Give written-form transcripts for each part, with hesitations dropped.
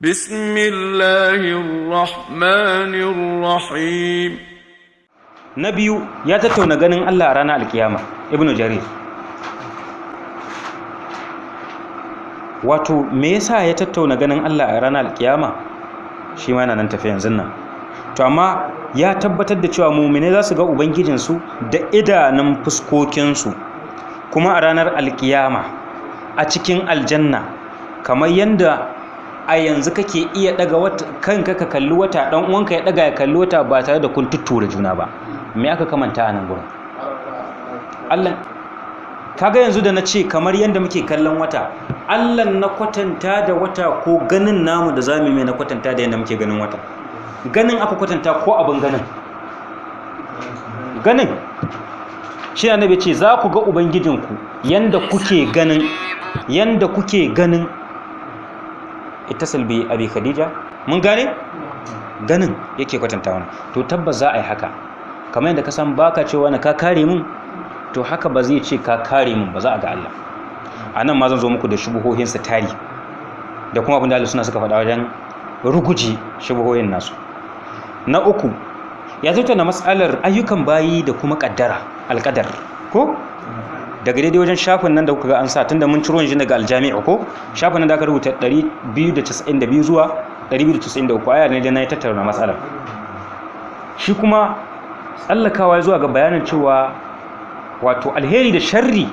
بسم الله الرحمن الرحيم. Na biyu, ya tattauna ganin Allah a ranar alkiyama. Ibnu Jarir, wato me yasa ya tattauna ganin Allah a ranar alkiyama? Shi ma yana nan tafi yanzu nan. To amma ya tabbatar da cewa muminai za su ga ubangijinsu da idanun fuskokinsu kuma a ranar alkiyama a cikin aljanna, kamar yadda a yanzu kake iya daga wata kanka ka kalli wata, dan uwanka ya daga ya kalli wata ba tare da kun tuttura juna ba. Me aka kamanta a nan gurin? Allah kaga yanzu da na ce kamar yadda muke kallon wata, Allah na kwatanta da wata ko ganin namu da zamu mai na kwatanta da yadda muke ganin wata? Ganin aka kwatanta ko abin ganin? Ganin shi. Annabi ce za ku ga ubangijinku yanda kuke ganin, yanda kuke ganin. Ittasil bi Abi Khadija. Mun gane ganin yake kwatanta wannan. To tabbas za a yi haka, kamar yadda ka san baka cewa na ka kare mun, to haka ba zai ce ka kare mun ba. Za a ga Allah. A nan ma zan zo muku da shubuhohin su tari da kuma abin da Allah suna suka faɗa wajen ruguji shubuhohin nasu. Na uku, ya tattauna matsalar ayyukan bayi da kuma kaddara, alƙadar, ko daga daidai wajen shafin nan da kuka ga an sa, tunda mun ciro shi daga Aljami'u, ko shafin nan da aka rubuta 292 zuwa 293, aya ne da na yi tattauna matsalar. Shi kuma tsallakawa zuwa ga bayanin cewa wato alheri da sharri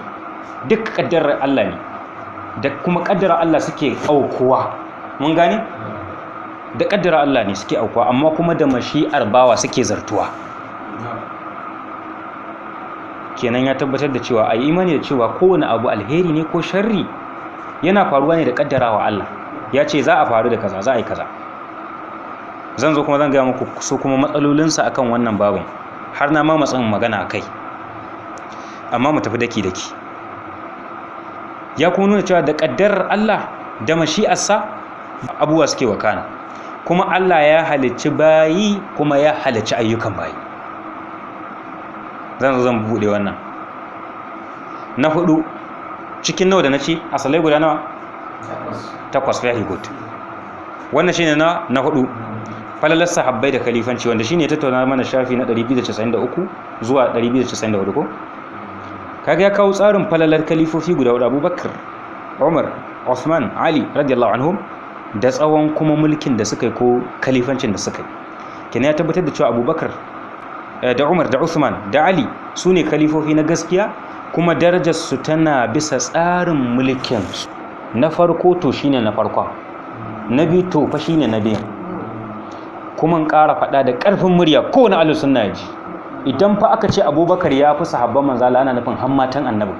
duk kaddarar Allah ne, da kuma kaddarar Allah suke aukuwa. Mun gane, da kaddara Allah ne suke aukuwa, amma kuma da mashi'ar bawa suke zartuwa. Kenan ya tabbatar da cewa a yi imani da cewa kowane abu, alheri ne ko sharri, yana faruwa ne da kaddarawa Allah. Ya ce za a faru da kaza, za a yi kaza. Zan zo kuma zan gaya muku su kuma matsalolinsa akan wannan babin, har na ma matsin magana a kai, amma mu tafi daki daki. Ya kuma nuna cewa da kaddarar Allah da mashi'arsa abubuwa suke wakana, kuma Allah ya halicci bayi kuma ya halicci ayyukan bayi. Zan zo zan buɗe wannan. Na hudu, cikin nawa da na ce asalai guda nawa? Takwas. Very good. Wannan shine na hudu, falalar sahabbai da khalifanci, wanda shine ya tattauna mana shafi na 293 zuwa 294. Ko kaga ya kawo tsarin falalar khalifofi guda hudu, Abubakar, Umar, Uthman, Ali radiyallahu anhum, da tsawon kuma mulkin da suka yi ko khalifancin da suka yi. Kenan ya tabbatar da cewa Abubakar da Umar da Uthman da Ali su ne khalifofi na gaskiya, kuma darajarsu tana bisa tsarin mulkinsu. Na farko to shine na farkon, na biyu to fa shine na biyu. Kuma in ƙara faɗa da ƙarfin murya, kowane ahlus sunna ji, idan fa aka ce Abubakar ya fi sahabban manzo Allah, ana nufin har matan Annabi,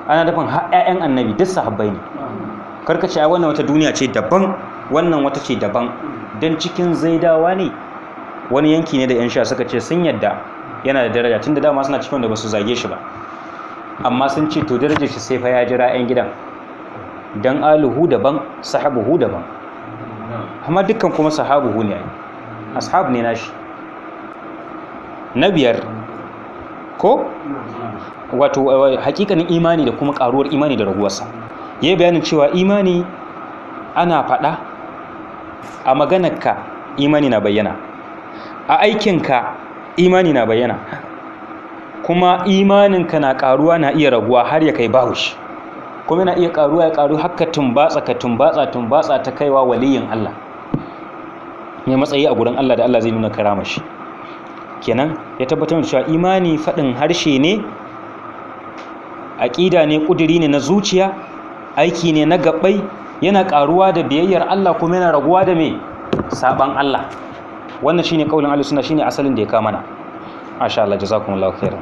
ana nufin har ƴaƴan Annabi, duk sahabbai ne. Karka ce ai wannan wata duniya ce daban, wannan wata ce daban. Dan cikin Zaidawa ne, wani yanki ne da yan sha suka ce sun yadda yana da daraja, tunda dama suna cikin wanda ba su zage shi ba, amma sun ce to darajar shi sai fa ya jira yan gidan, dan aluhu daban, sahabuhu daban. Amma dukkan kuma sahabuhu ne, ai ashab ne nashi. Na biyar, ko wato hakikanin imani da kuma karuwar imani da raguwarsa. Ya yi bayanin cewa imani ana faɗa a maganarka, imani na bayyana a aikinka, imani na bayyana, kuma imaninka na karuwa, na iya raguwa har ya kai babu shi, kuma yana iya karuwa, ya karu haka tumbatsa ka tumbatsa tumbatsa ta kaiwa waliyin Allah mai matsayi a gurin Allah da Allah zai nuna karama shi. Kenan ya tabbatar da cewa imani faɗin harshe ne, aƙida ne, ƙuduri ne na zuciya, aiki ne na gabbai, yana ƙaruwa da biyayyar Allah kuma yana raguwa da me? Saban Allah. Wannan shine kaulin Allah suna, shine asalin da ya kama mana. Masha Allah, jazakumullahu khairan.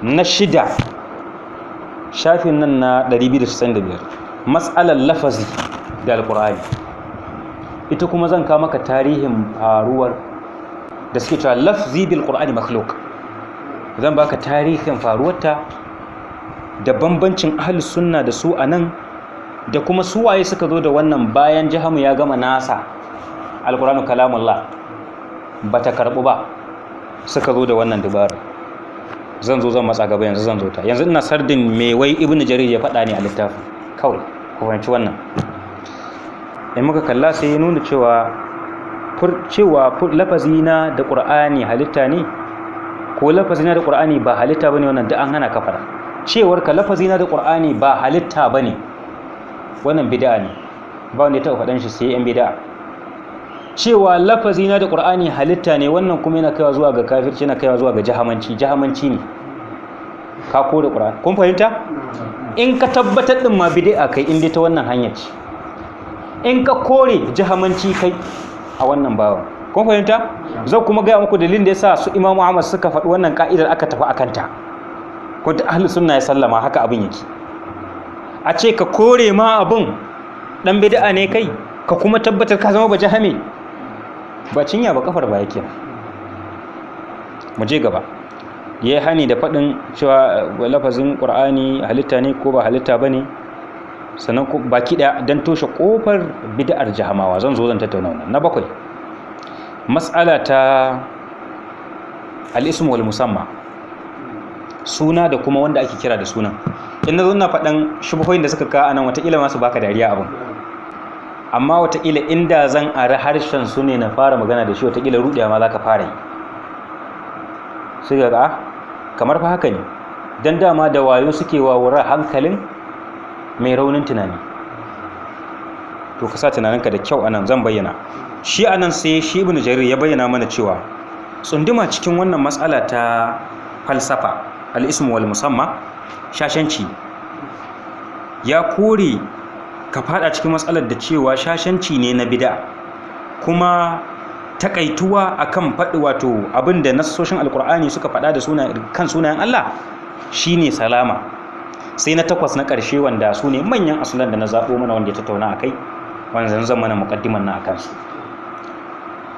Na shida, shafin nan na 295, mas'alar lafazi da Alqur'ani. Ita kuma zan kawo maka tarihin faruwar da suke cewa lafzi bil Qur'ani makhluq. Zan baka tarihin faruwarta da bambancin ahlus sunna da su anan, da kuma su waye suka zo da wannan bayan Jahamu ya gama nasa Alqur'anu kalamullah bata karbu ba, suka zo da wannan dubara. Zan zo zan matsa gaba yanzu, zan zo ta. Yanzu ina sardin me wai Ibnu Jarir ya faɗa ne a littafin, kawai ku fahimci wannan. In muka kalla, sai ya nuna cewa lafazina da Qur'ani halitta ne ko lafazina da Qur'ani ba halitta bane, wannan da an hana ka fara. Cewar ka lafazina da Qur'ani ba halitta bane, wannan bid'a ne, ba wanda ya taɓa faɗan shi sai yan bid'a. Cewa lafazina da Qur'ani halitta ne, wannan kuma yana kaiwa zuwa ga kafirci, yana kaiwa zuwa ga jahamanci. Jahamanci ne ka kore Qur'ani. Kun fahimta? In ka tabbatar din ma, bid'a kai, in dai ta wannan hanyar ce. In ka kore, jahamanci kai a wannan bawan. Kun fahimta? Zan kuma gaya muku dalilin da yasa su Imam Ahmad suka faɗi wannan ka'idar, aka tafi akan ta, ko da ahlus sunna ya sallama haka abin yake. A ce ka kore ma abin, dan bid'a ne kai, ka kuma tabbatar, ka zama bajahame, ba cinya ba kafar ba yake. Mu je gaba. Ya yi hani da faɗin cewa lafazin Ƙur'ani halitta ne ko ba halitta ba ne, sannan baki ɗaya don toshe ƙofar bid'ar jahamawa. Zan zo zan tattauna wannan. Na bakwai, mas'ala ta al-ismu wal musamma, suna da kuma wanda ake kira da sunan. In na zo na faɗan shubuhoyin da suka kawo anan, wataƙila masu baka dariya abin, amma wataƙila inda zan ari harshen su ne na fara magana da shi, wataƙila ruɗewa ma za ka fara yi, sai ga kamar fa haka ne. Don dama da wayo suke wawura hankalin mai raunin tunani. To, ka sa tunaninka da kyau anan, zan bayyana shi anan. Sai shi Ibnu Jarir ya bayyana mana cewa tsunduma cikin wannan matsala ta falsafa, al-ismu wal musamma, shashanci. Ya kore ka fada cikin matsalar da cewa shashanci ne na bid'a, kuma takaituwa akan faɗi wato abin da nassoshin Alkur'ani suka faɗa da suna kan sunayen Allah shine salama. Sai na takwas, na ƙarshe, wanda su ne manyan asulan da na zaɓo mana wanda ya tattauna a kai, wanda zan mana muƙaddiman na akan su,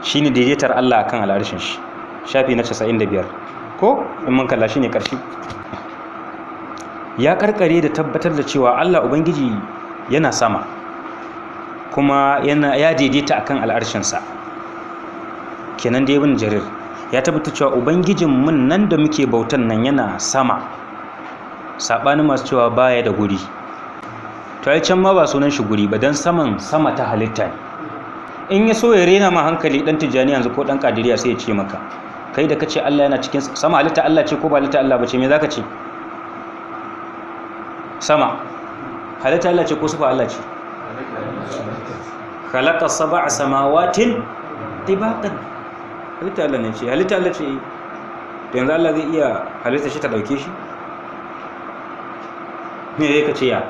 shine daidaitar Allah akan al'arshin shi, shafi na 95 ko in mun kalla shine ƙarshe. Ya karkare da tabbatar da cewa Allah Ubangiji yana sama, kuma yana ya daidaita akan al'arshinsa. Kenan dai Ibn Jarir ya tabbata cewa Ubangijin mun nan da muke bautan nan yana sama, saɓanin masu cewa baya da guri. To, ai can ma ba sunan shi guri ba, dan saman sama ta halitta ne. In ya so ya rena ma hankali, dan Tijjani yanzu ko dan Kadiriya, sai ya ce maka, kai da kace Allah yana cikin sama, halitta Allah ce ko ba halitta Allah ba ce? Me zaka ce? Sama halitta Allah ce ko sifa Allah ce? Khalaqa sab'a samawatin tibaqan. Halitta Allah ne ce, halitta Allah ce. To, yanzu Allah zai iya halitta shi ta dauke shi? Me zai ka ce? Ya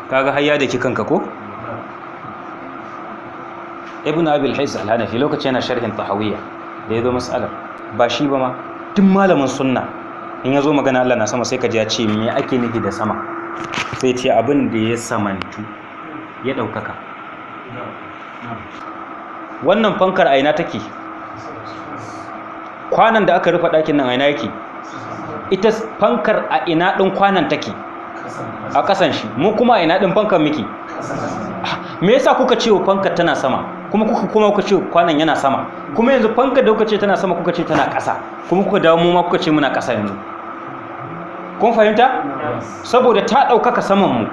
kaga hayya da kanka ko? Ibn Abil Haiz Al-Hanafi, lokacin yana sharhin Tahawiyya, da ya zo mas'alar, ba shi ba ma, duk malamin sunna in ya zo magana Allah na sama, sai ka ji ya ce, me ake nufi da sama? Sai ce abin da ya samantu, ya ɗaukaka. Wannan fankar a ina take? Kwanan da aka rufe ɗakin nan a ina yake? Ita fankar a ina ɗin kwanan take? A ƙasan shi. Mu kuma a ina ɗin fankar miki? Me yasa kuka ce wa fankar tana sama, kuma kuka ce kwanan yana sama? Kuma yanzu fankar da kuka ce tana sama, kuka ce tana ƙasa, kuma kuka dawo mu ma kuka ce muna ƙasa yanzu. Kun fahimta? Saboda ta ɗaukaka saman mu.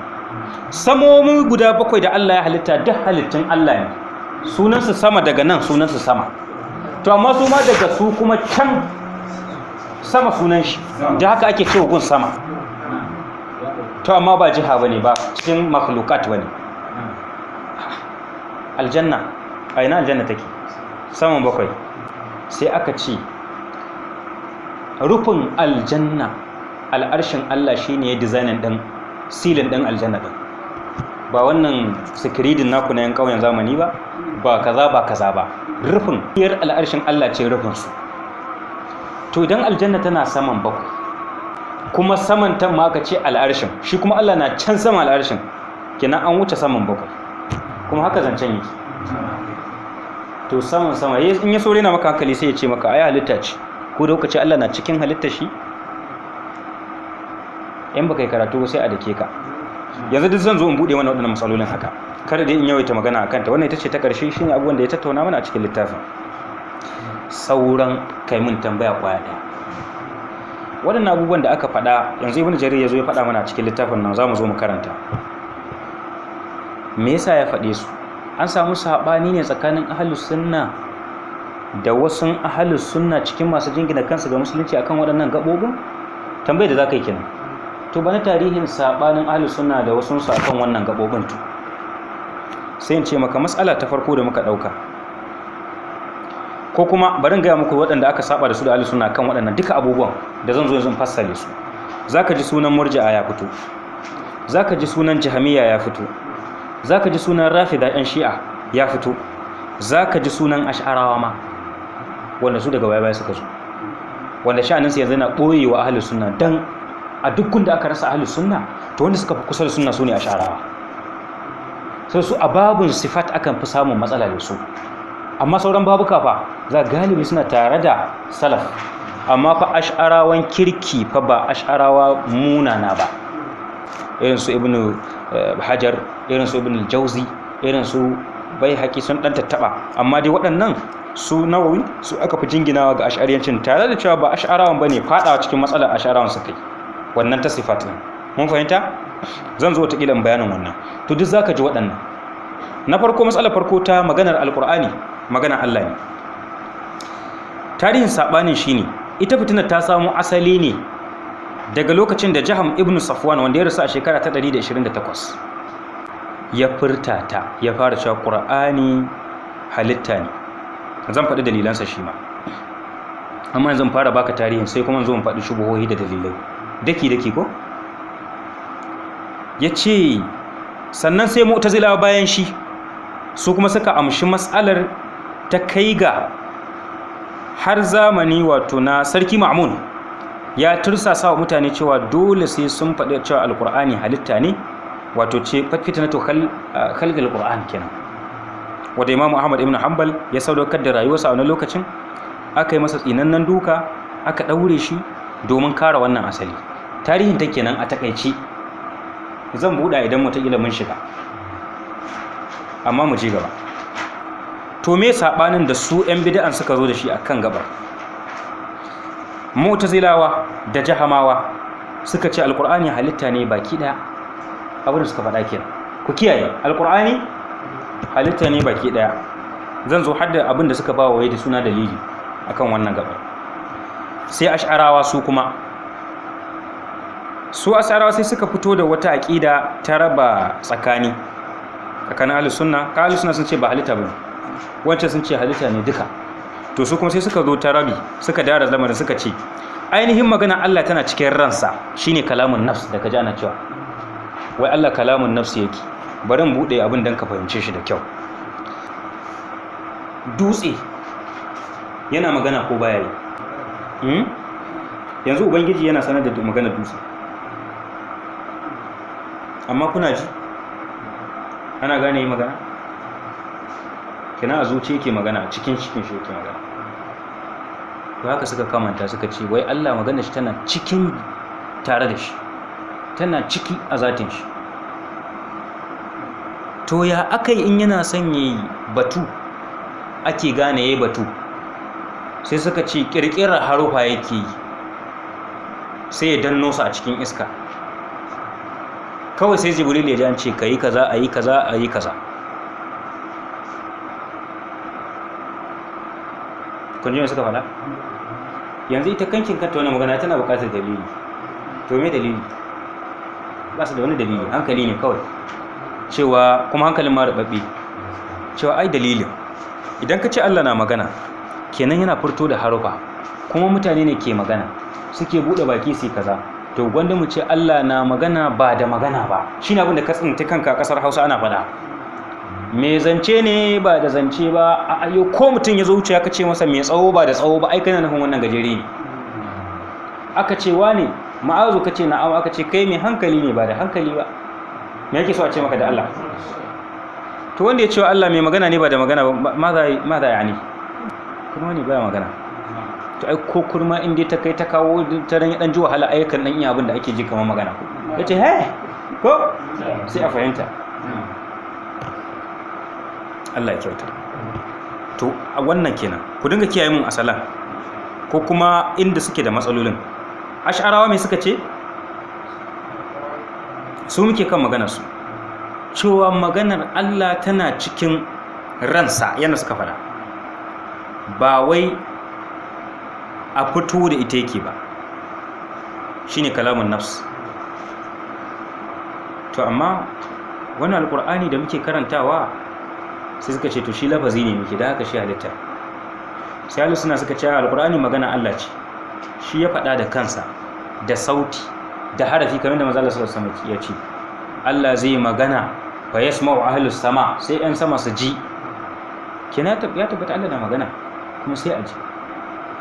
Samomi guda bakwai da Allah ya halitta, duk halittun Allah ne, sunansu sama. Daga nan sunansu sama. To, amma su ma daga su kuma can sama sunan shi da haka ake cewa gun sama. To, amma ba jiha bane ba, cikin makhlukat bane. Aljanna, a ina aljanna take? Saman bakwai. Sai aka ce rufin aljanna, al'arshin Allah shine ya designing din ceiling din aljanna din, ba wannan sikiridin naku na yan ƙauyen zamani ba, ba kaza ba kaza ba. Rufin yar al'arshin Allah ce rufin su. To, idan aljanna tana saman bakwai, kuma saman ta ma aka ce al'arshin shi, kuma Allah na can sama al'arshin, kenan an wuce saman bakwai. Kuma haka zancen yake. To, saman sama, in ya so rena maka hankali, sai ya ce maka ai halitta ce. Ko da kuka ce Allah na cikin halitta shi, in baka yi karatu ba sai a dake ka. Yanzu duk zan zo in bude mana waɗannan matsalolin haka, kada dai in yawaita magana akan ta. Wannan ita ce ta ƙarshe, shine abubuwan da ya tattauna mana a cikin littafin. Sauran kai mun tambaya kwaya ɗaya. Waɗannan abubuwan da aka faɗa yanzu, Ibn Jarir ya zo ya faɗa mana a cikin littafin nan, za mu zo mu karanta. Me yasa ya faɗe su? An samu saɓani ne tsakanin ahlus sunna da wasu ahlus sunna cikin masu jingina kansu ga musulunci akan waɗannan gaɓoɓin? Tambayar da za ka yi kenan. To, bana tarihin saɓanin ahlus sunna da wasu su akan wannan gaɓoɓin. To, sai in ce maka matsala ta farko da muka ɗauka, ko kuma bari in gaya muku waɗanda aka saba da su da ahlus sunna kan waɗannan duka abubuwan da zan zo yanzu in fassale su. Zaka ji sunan Murji'a ya fito, zaka ji sunan Jahamiya ya fito, zaka ji sunan Rafida, ɗan Shi'a, ya fito, zaka ji sunan Ash'arawa ma, wanda su daga baya baya suka zo, wanda sha'aninsu yanzu yana ɓoyewa ahlus sunna, dan a duk da aka rasa ahlus sunna, to wanda suka fi kusa da sunna su ne Ash'arawa. Sai su a babun sifat akan fi samun matsala da su, amma sauran babuka fa za galibi suna tare da salaf. Amma fa Ash'arawan kirki fa, ba Ash'arawa munana ba, irin su Ibnu Hajar, irin su Ibnu Jauzi, irin su Bai, sun dan tattaba. Amma dai waɗannan su Nawawi, su aka fi jinginawa ga Ash'ariyancin, tare da cewa ba Ash'arawan bane, fadawa cikin matsalar Ash'arawan su kai wannan ta sifat din. Mun fahimta? Zan zo wata in bayanin wannan. To, duk zaka ji waɗannan. Na farko, matsalar farko ta maganar Alkur'ani maganar Allah ne. Tarihin sabanin shine, ita fitinar ta samo asali ne daga lokacin da Jaham ibn Safwan, wanda ya rasu a shekara ta 128, ya furta ta, ya fara cewa Qur'ani halitta ne. Zan faɗi dalilansa shi ma, amma yanzu fara baka tarihin, sai kuma zo in faɗi shubuhohi da dalilai daki daki. Ko ya ce sannan sai Mu'tazilawa bayan shi, su kuma suka amshi matsalar, ta kai ga har zamani wato na Sarki Ma'mun ya tursasa wa mutane cewa dole sai sun faɗi cewa Alkur'ani halitta ne, wato ce fitnatu khalqil Qur'an kenan, wanda Imam Ahmad ibn Hanbal ya sadaukar da rayuwarsa a wani lokacin, aka yi masa tsinannen duka, aka ɗaure shi domin kare wannan asali. Tarihin ta kenan a takaice. Zan buɗa idan wataƙila mun shiga, amma mu je gaba. To, me saɓanin da su 'yan bid'an suka zo da shi akan gabar? Mu'tazilawa da Jahamawa suka ce Alƙur'ani halitta ne baki ɗaya. Abin da suka faɗa kenan. Ku kiyaye, Alƙur'ani halitta ne baki ɗaya. Zan zo har da abin da suka ba wa da suna dalili akan wannan gabar. Sai Ash'arawa su kuma, su Ash'arawa sai suka fito da wata aƙida ta raba tsakani tsakanin ahlus sunna. Ka ahlus sunna sun ce ba halitta bane, wancan sun ce halitta ne duka. To, su kuma sai suka zo ta rabi, suka dara lamarin, suka ce ainihin magana Allah tana cikin ransa, shine kalamun nafs da kaji ana cewa wai Allah kalamun nafs yake. Bari in bude abin dan ka fahimce shi da kyau. Dutse yana magana ko baya yi? Yanzu Ubangiji yana sanar da magana dutse, amma kuna ji ana gane yi magana? Kina a zuci yake magana, a cikin cikin shi yake magana. To, haka suka kamanta, suka ce wai Allah magana shi tana cikin tare da shi, tana ciki a zatin shi. To, ya aka yi in yana son yi batu ake gane yayi batu? Sai suka ce kirkirar harufa yake yi, sai ya danno su a cikin iska kawai, sai Jibril ya ji an ce ka yi kaza, a yi kaza, a yi kaza. Kun ji me suka faɗa? Yanzu ita kankin kanta wani magana tana buƙatar dalili. To, me dalili? Ba su da wani dalili, hankali ne kawai, cewa kuma hankalin ma rubabbe, cewa ai dalilin, idan ka ce Allah na magana, kenan yana furto da harufa, kuma mutane ne ke magana, suke buɗe baki su kaza. To, gwanda mu ce Allah na magana ba da magana ba. Shine abin da ka tsinci kanka a ƙasar Hausa ana faɗa, me zance ne ba da zance ba. A ayo, ko mutum ya zo wuce aka ce masa mai tsawo ba da tsawo ba, ai kana nufin wannan gajere ne. Aka ce ne Ma'azu, ka ce na'am, aka ce kai mai hankali ne ba da hankali ba, me yake so a ce maka da Allah? To, wanda ya ce wa Allah mai magana ne ba da magana ba, ma za ya ne kuma ne baya magana? To, ai ko kurma in dai ta kai ta kawo ta dan dan ji wahala, ayyukan dan iya abin da ake ji kamar magana ko yace he ko sai a fahimta. Allah ya kyauta. To, a wannan kenan. Ku dinga kiyaye mun asalan ko kuma inda suke da matsalolin. Ash'arawa me suka ce? Su muke kan maganar su. Cewa maganar Allah tana cikin ransa, yana suka faɗa, ba wai a fito da ita yake ba, shine kalamun nafs. To amma wannan alkur'ani da muke karantawa, sai suka ce to shi lafazi ne muke da haka, shi halitta. Sai ahlus sunna suka ce alkur'ani magana Allah ce, shi ya faɗa da kansa da sauti da harafi, kamar da manzo Allah sallallahu alaihi wasallam ya ce Allah zai magana, fa yasma'u ahlus sama, sai yan sama su ji. Kina ya tabbata Allah na magana kuma sai a ji.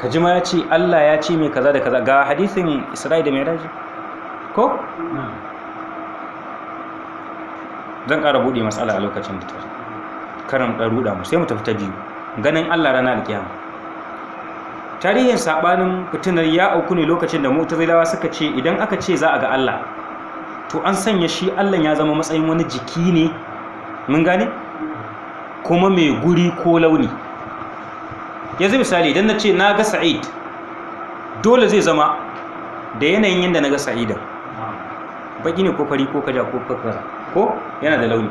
Ka ji ma ya ce Allah ya ce mai kaza da kaza, ga hadisin Isra'i da Mi'raj ko? Zan ƙara buɗe matsala a lokacin da ta karan ɗan ruɗa mu, sai mu tafi ta biyu, ganin Allah ranar alkiyama. Tarihin saɓanin fitinar ya auku ne lokacin da Mu'tazilawa suka ce idan aka ce za a ga Allah, to an sanya shi Allah ya zama matsayin wani jiki ne, mun gane, kuma mai guri ko launi. Yanzu misali, idan na ce na ga Sa'id, dole zai zama da yanayin yadda na ga Sa'idan, baki ne ko fari ko kaja ko kaza, ko yana da launi.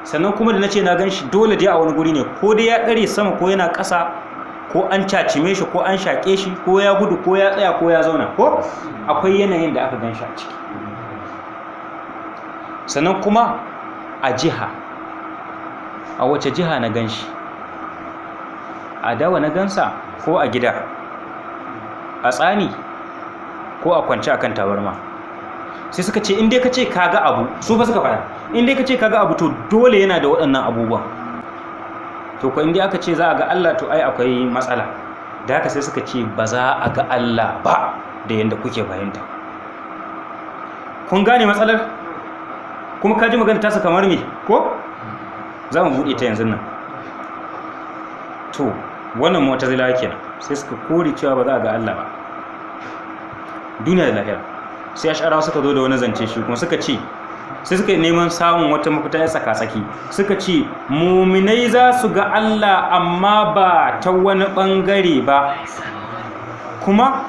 Sannan kuma da na ce na gan shi, dole dai a wani guri ne, ko dai ya ɗare sama ko yana ƙasa, ko an cacime shi ko an shaƙe shi, ko ya gudu ko ya tsaya ko ya zauna, ko akwai yanayin da aka gan shi a ciki. Sannan kuma a jiha, a wace jiha na gan shi? A dawa na gansa ko a gida, a tsani ko a kwance akan tabarma? Sai suka ce in dai ka ce ka ga abu, su fa suka fara, in dai ka ce ka ga abu, to dole yana da waɗannan abubuwan. To ko in dai aka ce za a ga Allah, to ai akwai matsala. Da haka sai suka ce ba za a ga Allah ba da yanda kuke fahimta. Kun gane matsalar? Kuma ka ji magana tasa kamar me ko za mu buɗe ta yanzu nan. To wannan Mu'tazila kenan, sai suka kore cewa ba za a ga Allah ba duniya da lahira. Sai Ash'arawa suka zo da wani zance, shi kuma suka ce, sai suka neman samun wata mafita ya tsaka-tsaki, suka ce muminai za su ga Allah amma ba ta wani bangare ba, kuma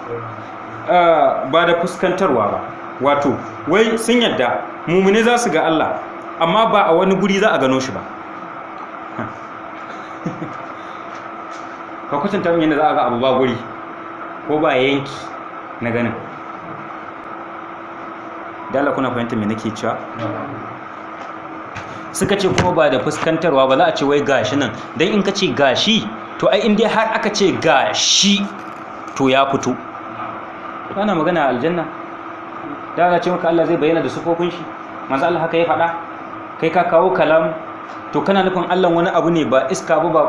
ba da fuskantarwa ba. Wato wai sun yadda muminai za su ga Allah, amma ba a wani guri za a gano shi ba. Ka kwatanta min yadda za a ga abu ba guri ko ba yanki na ganin. Dala, kuna fahimta me nake cewa? Suka ce kuma ba da fuskantarwa ba, za a ce wai gashi nan, dan in ka ce gashi, to ai in dai har aka ce gashi, to ya fito. Ana magana aljanna da ana ce maka Allah zai bayyana da sufofin shi, manzo Allah haka ya faɗa, kai ka kawo kalam. To kana nufin Allah wani abu ne, ba iska ba, ba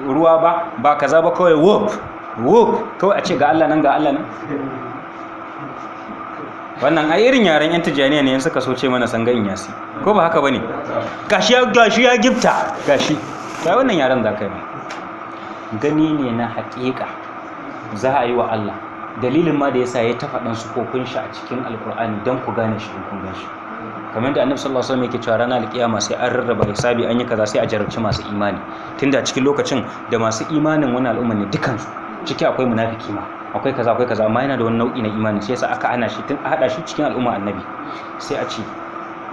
ruwa ba, ba kaza ba, kawai whoop whoop, kawai a ce ga Allah nan, ga Allah nan. Wannan ai irin yaren yan Tijaniya ne, yan suka so ce mana sanga Inyasi, ko ba haka bane? Gashi ya, gashi ya gifta gashi. Kai wannan yaren za ka yi gani ne na haƙiƙa za a yi wa Allah. Dalilin ma da yasa ya ta faɗan sufofin shi a cikin Alkur'ani, don ku gane shi in kun gan shi. Kamar da Annabi sallallahu alaihi wasallam yake cewa ranar alkiyama sai an rarraba hisabi, an yi kaza, sai a jarabci masu imani, tunda a cikin lokacin da masu imanin wani al'umma ne dukansu, ciki akwai munafiki ma, akwai kaza, akwai kaza, amma yana da wani nau'i na imani, sai yasa aka ana shi tun a hada shi cikin al'umma Annabi. Sai a ce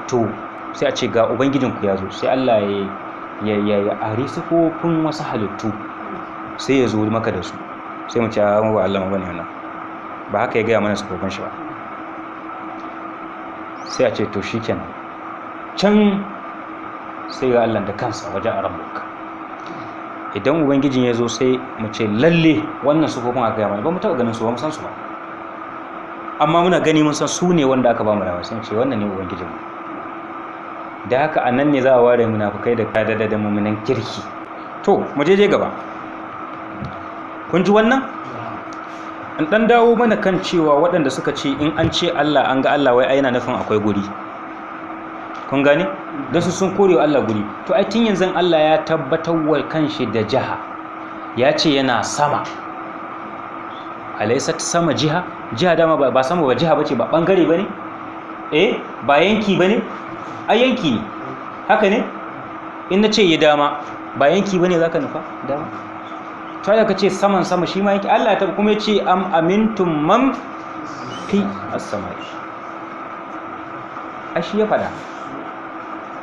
to, sai a ce ga ubangijinku ya zo, sai Allah ya ari sifofin wasu halittu, sai ya zo maka da su. Sai mu ce a ba Allah bane wannan, ba haka ya gaya mana sifofin shi ba. Sai a ce to shikenan, can sai ga Allah da kansa wajen rabbuka. Idan ubangijin ya zo, sai mu ce lalle wannan sifofin aka gaya mana, ba mu taɓa ganin su ba, mu san su ba, amma muna gani mun san su ne wanda aka ba mu dama. Sai mu ce wannan ne ubangijinmu. Da haka a nan ne za a ware munafukai da kadada da muminan kirki. To mu je gaba. Kun ji wannan? In dan dawo mana kan cewa waɗanda suka ce in an ce Allah an ga Allah, wai ai yana nufin akwai guri, kun gane? Don su sun kore wa Allah guri. To ai tun yanzu Allah ya tabbatar wa kanshi da jiha, ya ce yana sama. Alaysat sama jiha? Jiha dama ba sama ba jiha bace ba, bangare bane, eh, ba yanki bane? Ai yanki ne, haka ne? In na ce yi dama, ba yanki bane zaka nufa dama? To da ka ce saman sama, shi ma yanki Allah ta kuma ya ce am amintum man fi as-samai, ai shi ya fada.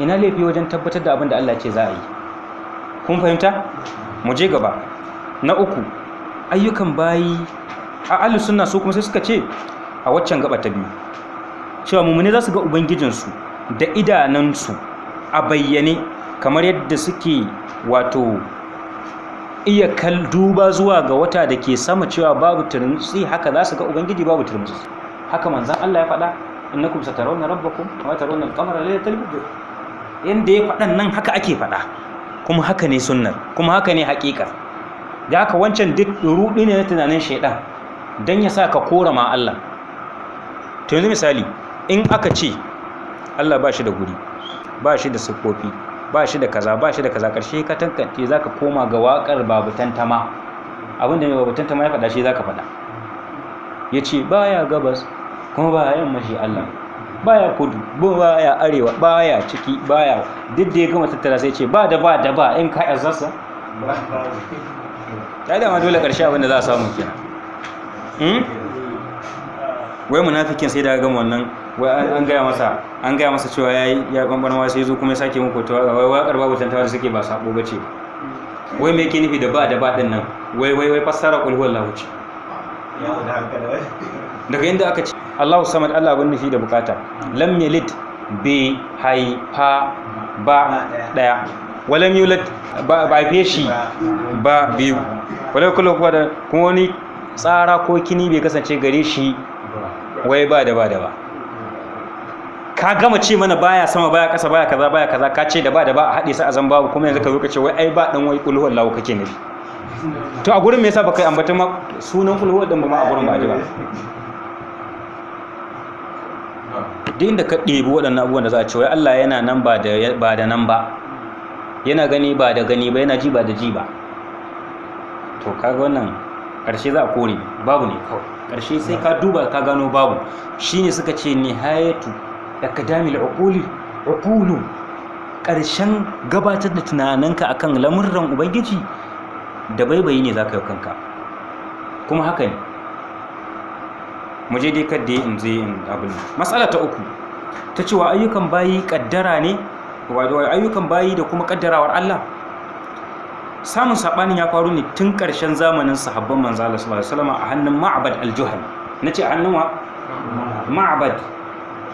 Ina laifi wajen tabbatar da abin da Allah ce za a yi? Kun fahimta? Mu je gaba. Na uku, ayyukan bayi a ahlus sunna su kuma sai suka ce a waccan gaba ta biyu cewa mumune za su ga ubangijinsu da idanunsu a bayyane, kamar yadda suke wato iya kal duba zuwa ga wata da ke sama cewa babu turmutsi, haka za su ga ubangiji babu turmutsi. Haka manzon Allah ya faɗa: "Innakum satarawna rabbakum kama tarawna al-qamara laylatal badr." Yanda ya faɗan nan haka ake faɗa, kuma haka ne sunnar, kuma haka ne haƙiƙar. Da haka wancan duk ruɗi ne na tunanin shaidan dan ya sa ka kora ma Allah. To yanzu misali, in aka ce Allah ba shi da guri, ba shi da siffofi, ba shi da kaza, ba shi da kaza, ƙarshe ka tankance za ka koma ga waƙar Babu Tantama. Abinda mai Babu Tantama ya faɗa shi za ka faɗa. Ya ce baya gabas kuma baya yamma, shi Allah baya kudu, baya arewa, baya ciki, baya duk da ya gama tattara sai ce ba da ba da ba in ka azzarsa ya dama dole ƙarshe abinda za a samu kenan. Wai munafikin sai da gama wannan, wai an gaya masa cewa yayi ya bambar ma, sai zo kuma ya sake muku ta wai waƙar Babu Tantawa da suke ba sabo bace. Wai me yake nufi da ba da ba din nan? Wai wai wai fassara qul huwallahu ce. Daga inda aka ce Allahu samad, Allah abin nufi da bukata, lam yalid, bai haifa ba, daya, walam yulad, ba ba haife shi ba, biyu, wala kullu kuwa da kuma wani tsara ko kini bai kasance gare shi. Wai ba da ba da ba, ka gama ce mana baya sama, baya kasa, baya kaza, baya kaza, ka ce da ba da ba a haɗe su a zan babu, kuma yanzu ka zo ka ce wai ai ba dan wai qul huwallahu kake nufi. To a gurin me yasa baka ambata ma sunan qul huwa din ba ma a gurin ba a ji ba? Duk inda ka ɗebi waɗannan abubuwan da za a ce wai Allah yana nan ba da nan ba, yana gani ba da gani ba, yana ji ba da ji ba, to kaga wannan ƙarshe za a kore babu ne kawai. Ƙarshe sai ka duba ka gano babu. Shine suka ce nihayatu akadamil uquli uqulu, ƙarshen gabatar da tunaninka akan lamurran ubangiji da baibayi ne zaka yi kanka. Kuma haka ne. Mu je dai kadda in zai in abin. Matsala ta uku ta cewa ayyukan bayi kaddara ne, wato ayyukan bayi da kuma kaddarawar Allah. Samun sabanin ya faru ne tun ƙarshen zamanin sahabban manzo Allah sallallahu alaihi wasallam a hannun Ma'bad al-Juhani. Nace a hannun wa? Ma'bad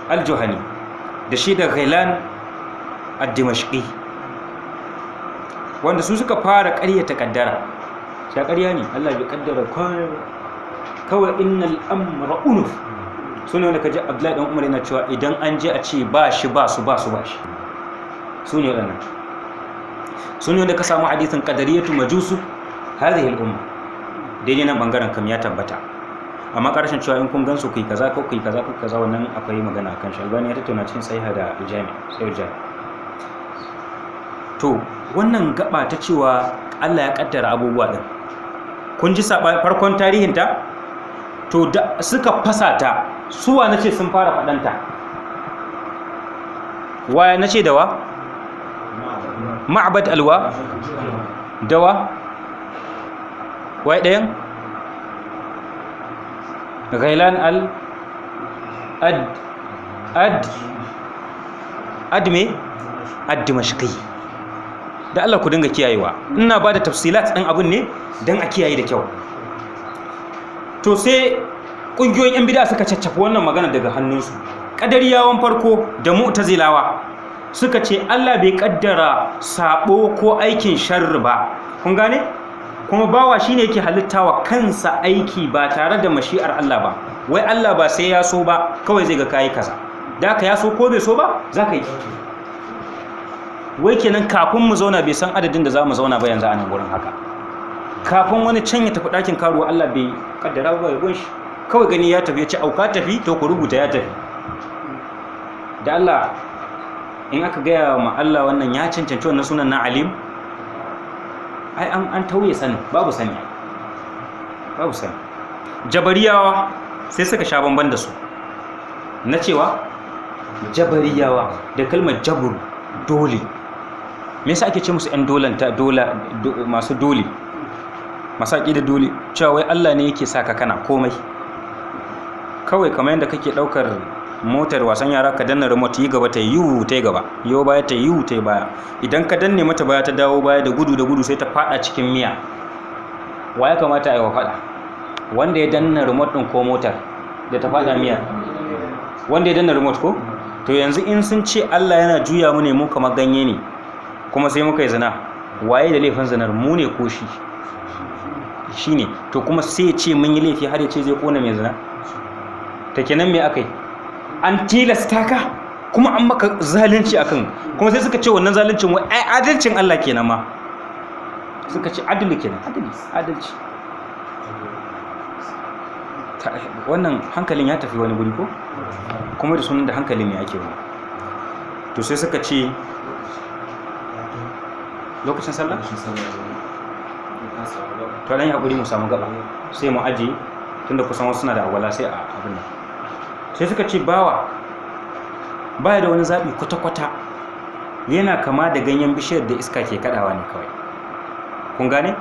al-Juhani da shi da Ghailan ad-Dimashqi, wanda su suka fara ƙaryata kaddara. Sai ƙarya ne, Allah bai kaddara kawai, innal amra unuf. Sune wanda kaji Abdullahi dan Umar yana cewa idan an je a ce ba shi ba su ba su ba shi. Sune waɗannan, sune wanda ka samu hadithin qadariyatu majusu hadhihi al-umma. Daidai nan bangaren kam ya tabbata, amma karshen cewa in kun gansu ku yi kaza ko ku yi kaza ko kaza, wannan akwai magana akan shi. Albani ya tattauna cikin sahiha da aljami sai aljami. To wannan gaba ta cewa Allah ya kaddara abubuwa din, kun ji farkon tarihin ta. To da suka fasa ta, suwa nace sun fara fadanta? Waya nace da wa? Ma'bad alwa dawa wai ɗayan Ghailan al ad ad ad me ad Dimashqi. Da Allah ku dinga kiyayewa, ina ba da tafsilat ɗin abun ne don a kiyaye da kyau. To sai ƙungiyoyin 'yan bida suka caccafi wannan magana daga hannunsu. Ƙadariyawan farko da Mu'tazilawa suka ce Allah bai kaddara sabo ko aikin sharri ba. Kun gane? Kuma bawa shine yake halittawa kansa aiki ba tare da mashi'ar Allah ba. Wai Allah ba sai ya so ba, kawai zai ga kayi kaza, da ka ya so ko bai so ba za ka yi. Wai kenan kafin mu zauna bai san adadin da za mu zauna ba yanzu a nan gurin. Haka kafin wani can ya tafi ɗakin karuwa, Allah bai kaddara ba ya gunshi, kawai gani ya tafi ya ci auka tafi, to ku rubuta ya tafi. Da Allah in aka gaya ma Allah wannan, ya cancanci wannan sunan na Alim? Ai an tauye sani, babu sani, babu sani. Jabariyawa sai suka sha bamban da su na cewa Jabariyawa da kalmar jabur, dole. Me yasa ake ce musu ƴan dolanta dola, masu dole, masu da dole? Cewa wai Allah ne yake saka kana komai, kawai kamar yadda kake ɗaukar Motar wasan yara, ka danna remote, yi gaba ta yiwu ta yi gaba, yo baya ta yiwu ta yi baya. Idan ka danne mata baya, ta dawo baya da gudu da gudu, sai ta fada cikin miya. Wa ya kamata a yi wa fada, wanda ya danna remote din ko motar da ta fada miya? Wanda ya danna remote ko? To yanzu in sun ce Allah yana juya mu ne mu kamar ganye ne, kuma sai muka yi zina, waye da laifin zinar, mu ne ko shi? Shine. To kuma sai ya ce mun yi laifi, har ya ce zai kona mai zina. Ta kenan me aka yi? An tilasta ka, kuma an maka zalunci akan, kuma sai suka ce wannan zaluncin wai ai adalcin Allah kenan ma. Suka ce adali kenan, adali, adalci. Wannan hankalin ya tafi wani guri ko kuma da sunan da hankalin ne ake wani. To sai suka ce lokacin sallah, to dan hakuri mu samu gaba sai mu aje, tunda kusan wasu suna da agwala, sai a abin nan. Sai suka ce bawa baya da wani zaɓi kwata-kwata, yana kama da ganyen bishiyar da iska ke kaɗawa ne kawai. Kun gane?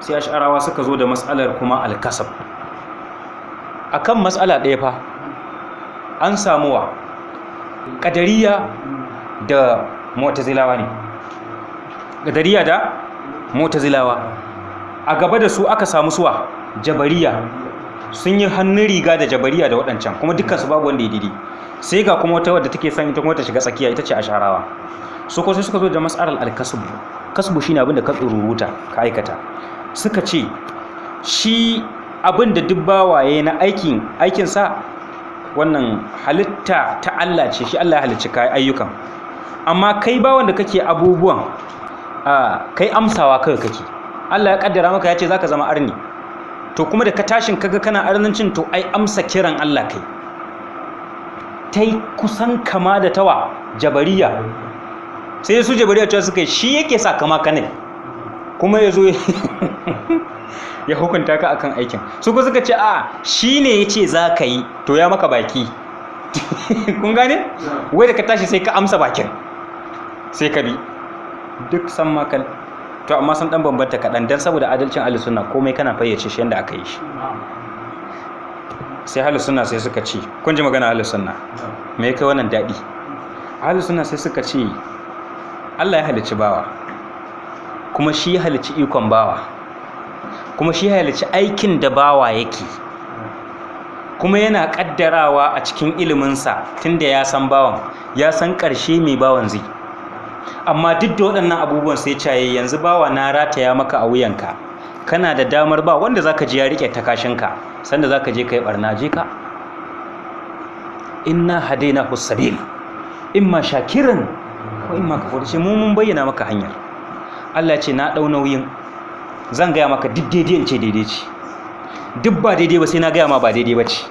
Sai Ash'arawa suka zo da matsalar kuma alkasab. Akan matsala ɗaya fa an samu wa ƙadariya da Mu'tazilawa ne, Ƙadariya da Mu'tazilawa. A gaba da su aka samu suwa? Jabariya. Sun yi hannun riga da Jabariya da waɗancan, kuma dukkansu babu wanda ya daidai. Sai ga kuma wata wadda take son ita kuma ta shiga tsakiya, ita ce Asharawa. Su ko sai suka zo da mas'alar alkasbu. Kasbu shine abin da ka tsururuta ka aikata. Suka ce shi abin da duk bawaye na aikin sa, wannan halitta ta Allah ce, shi Allah ya halicci kai ayyukan, amma kai bawan da kake abubuwan, kai amsawa kawai kake. Allah ya kaddara maka, ya ce zaka zama arni, to kuma da ka tashin kaga kana arnancin, to ai amsa kiran Allah kai. Tai kusan kama da tawa Jabariya. Sai su Jabariya cewa suka yi shi yake sa kama ka ne, kuma ya zo ya hukunta ka akan aikin su. Ko suka ce a shi ne ya ce za ka yi, to ya maka baki. Kun gane? Wai da ka tashi sai ka amsa bakin, sai ka bi duk san makal. To amma sun dan bambanta kaɗan, don saboda adalcin Ahlus Sunna, komai kana fayyace shi yadda aka yi shi. Sai Ahlus Sunna sai suka ce, kun ji magana Ahlus Sunna, me ya kai wannan daɗi? Ahlus Sunna sai suka ce Allah ya halicci bawa, kuma shi ya halicci ikon bawa, kuma shi ya halicci aikin da bawa yake, kuma yana kaddarawa a cikin iliminsa, tunda ya san bawan, ya san ƙarshe mai bawan zai. Amma duk da waɗannan abubuwan, sai caye yanzu bawa na rataya maka a wuyanka, kana da damar ba wanda zaka ji ya rike takashinka sanda zaka je kai barna, je ka. Inna hadainahu sabil imma shakiran ko imma kafur. Ce mu mun bayyana maka hanyar. Allah ce na dau nauyin zan gaya maka duk daidai, in ce daidai ce, duk ba daidai ba sai na gaya ma ba daidai ba ce.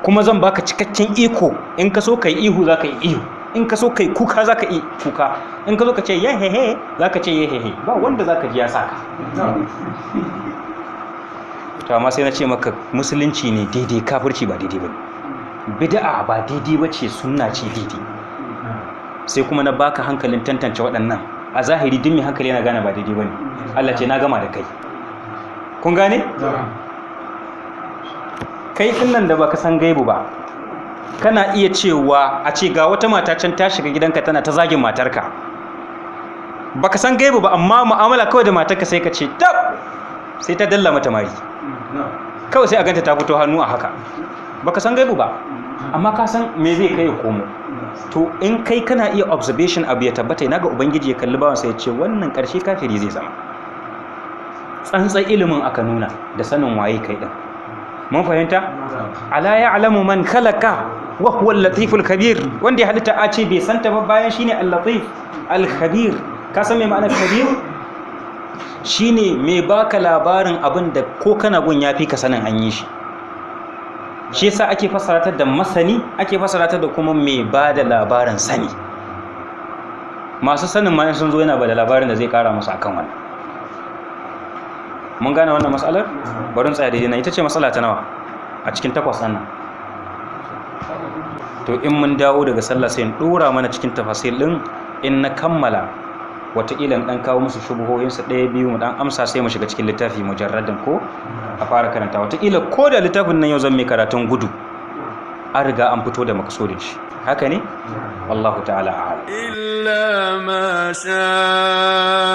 Kuma zan baka cikakken iko, in ka so kai ihu za ka yi ihu, in ka so kai kuka za ka yi kuka, in ka so ka ce ye he he za ka ce ye he he, ba wanda za ka ji ya saka. To amma sai na ce maka musulunci ne daidai, kafirci ba daidai ba ne, bid'a ba daidai ba ce, sunna ce daidai. Sai kuma na baka hankalin tantance waɗannan. A zahiri duk mai hankali yana gane ba daidai ba ne. Allah ce na gama da kai. Kun gane? Kai din nan da baka san gaibu ba, kana iya cewa a ce ga wata mata can ta shiga gidanka tana ta zagin matarka. Baka san gaibu ba, amma mu'amala kawai da matarka, sai ka ce tab, sai ta dalla mata mari kawai, sai a ganta ta fito hannu a haka. Baka san gaibu ba, amma ka san me zai kai ya komo. To in kai kana iya observation, abu ya tabbata, ina ga Ubangiji ya kalli bawansa ya ce wannan karshe kafiri zai zama? Tsantsan ilimin aka nuna da sanin waye kai din. Mun fahimta? Ala ya'lamu man khalaqa wa huwa al-latiful khabir. Wanda ya halitta a ce bai santa ba, bayan shine al-latif al-khabir. Ka san me ma'anar khabir? Shine mai baka labarin abin da ko kana gun yafi ka sanin an yi shi. Shi yasa ake fassara ta da masani, ake fassara ta da kuma mai ba da labarin sani. Masu sanin ma in sun zo, yana ba da labarin da zai kara musu akan wannan. Mun gane wannan matsalar? Bari tsaya daidai nan. Ita ce matsala ta nawa a cikin takwas nan? To in mun dawo daga sallah, sai in dora mana cikin tafasil din. In na kammala, wataƙila in ɗan kawo musu shubuhohinsu ɗaya biyu, mu ɗan amsa, sai mu shiga cikin littafi mujarradin ko a fara karanta. Wataƙila ko da littafin nan yau zan mai karatun gudu. An riga an fito da makasudin shi. Haka ne? Wallahu ta'ala a'lam. إلا ما شاء.